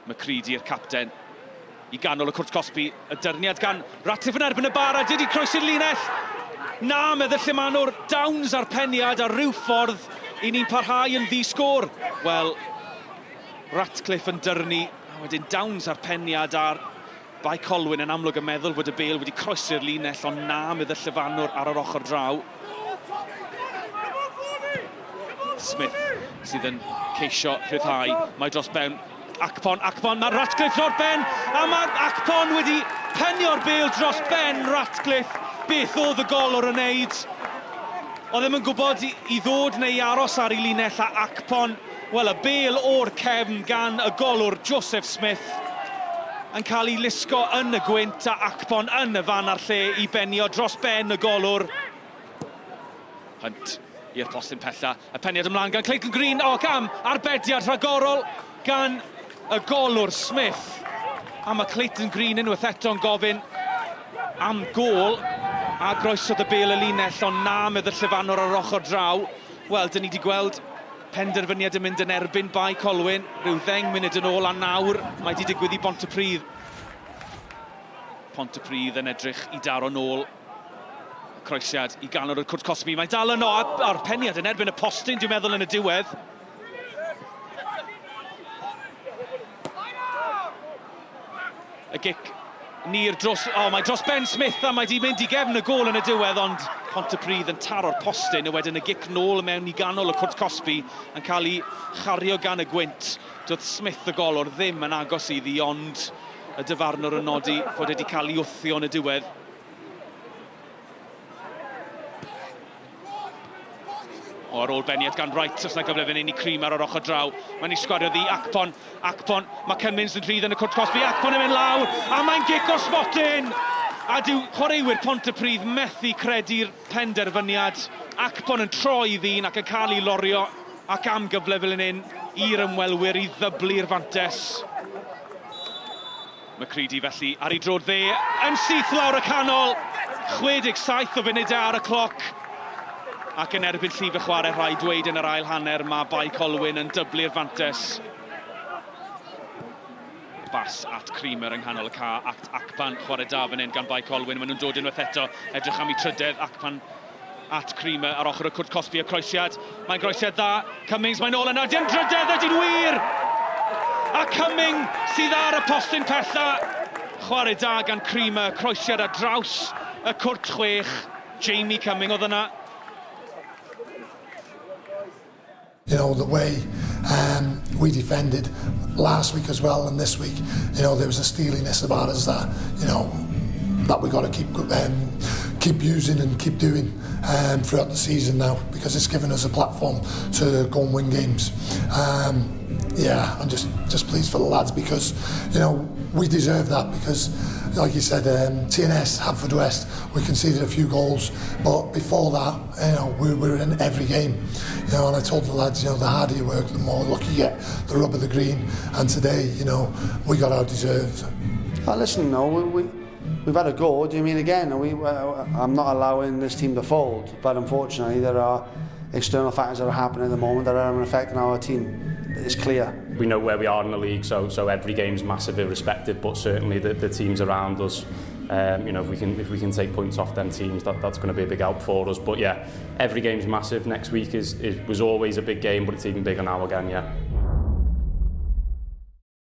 McCready, yr capten, i ganol y cwrt cosbi. Y dyrniad gan Ratcliffe yn erbyn y bar a didi croesi'r linell. Na, medd y llumanwr, Downs a'r peniad a rhyw ffordd i ni'n parhau yn ddi-sgôr. Wel, Ratcliffe yn dyrnu, a wedyn Downs a'r peniad a'r Bae Colwyn yn amlwg yn meddwl fod y bêl wedi croesi'r linell, ond na, medd y llyfanwr ar yr ochr draw. Smith sydd yn ceisio rhyddhau. Mae dros ben Akpon, Akpon, mae Ratcliffe dros ben, a mae Akpon wedi penio'r bêl dros ben Ratcliffe. Beth oedd y golwr yn neud? Oedd ddim yn gwybod i, i ddod neu i aros ar ei linell a Akpon, wel, y bêl o'r cefn gan y golwr Joseph Smith yn cael ei lusgo yn y gwynt a Akpon yn y fan a'r lle i benio dros ben y golwr. Hunt i'r postyn pella. Y peniad ymlaen gan Clayton Green. O, cam! Arbediad rhagorol gan y golwr Smith. A mae Clayton Green unwaith eto'n gofyn am gôl. A groesodd y bêl y linell, ond na, medd y llyfanwr ar ochr draw. Wel, dyn ni wedi gweld penderfyniad yn mynd yn erbyn Bae Colwyn rhyw ddeng munud yn ôl, a nawr mae wedi digwydd i Bontypridd. Pontypridd yn edrych i daro nôl. Croesiad i ganol y cwrt cosbi. Mae dal yno a'r peniad yn erbyn y postyn, dwi'n meddwl, yn y diwedd. Y gic ni'r dros... O, oh, mae dros Ben Smith a mae di mynd i gefn y gôl yn y diwedd, ond Pontypridd yn taro'r postyn, a wedyn y gic nôl mewn i ganol y cwrt cosbi yn cael ei chario gan y gwynt. Doedd Smith y golwr ddim yn agos iddi, ond y dyfarnwr yn nodi fod wedi cael ei wthio yn y diwedd. O, ar ôl beniad gan Wright, os na gyfle fan hyn i Cream ar yr ochr draw. Mae'n ei sgwario ddi, Akpon, Akpon, mae Cummins yn rhydd yn y cwrt cosbi, Akpon yn mynd lawr, a mae'n gic o'r smotyn! A dyw chwaraewyr Pontypridd methu credu'r penderfyniad. Akpon yn troi i ddyn ac yn cael ei lorio, ac am gyfle fel hyn i'r ymwelwyr i ddyblu'r fantes. McCready felly ar ei droed dde, yn syth lawr y canol. 67 o funudau ar y cloc. Ac yn erbyn llif y chwarae, rhaid dweud yn yr ail hanner, mae Bae Colwyn yn dyblu'r fantes. Bas at Creamer yng nghanol y ca, at Akpan, chwarae da fan hyn gan Bae Colwyn. Maen nhw'n dod unwaith eto, edrych am eu trydedd, Akpan at Creamer ar ochr y cwrt cosbi y croesiad. Mae'n groesiad dda. Cummings, mae'n ôl yna. Dim drydedd ydy'n wir! A Cumming sydd ar y postyn pella. Chwarae da gan Creamer. Croesiad ar draws y cwrt chwech. Jamie Cumming oedd yna. You know, the way we defended last week as well and this week, you know, there was a steeliness about us that, you know, that we got to keep keep using and keep doing throughout the season now because it's given us a platform to go and win games. Yeah, I'm just just pleased for the lads because, you know, we deserve that because, like you said, TNS, Haverfordwest, we conceded a few goals, but before that, you know, we, we were in every game. You know, and I told the lads, you know, the harder you work, the more lucky you get, the rubber the green. And today, you know, we got our deserved. Oh, listen, no, we, we, we've had a go. Do you mean again? We, I'm not allowing this team to fold, but unfortunately there are external factors that are happening at the moment that are affecting our team. It's clear. We know where we are in the league, so so every game's massive irrespective, but certainly the, the teams around us, you know, if we can if we can take points off them teams, that, that's going to be a big help for us. But yeah, every game's massive. Next week is, is was always a big game, but it's even bigger now again, yeah.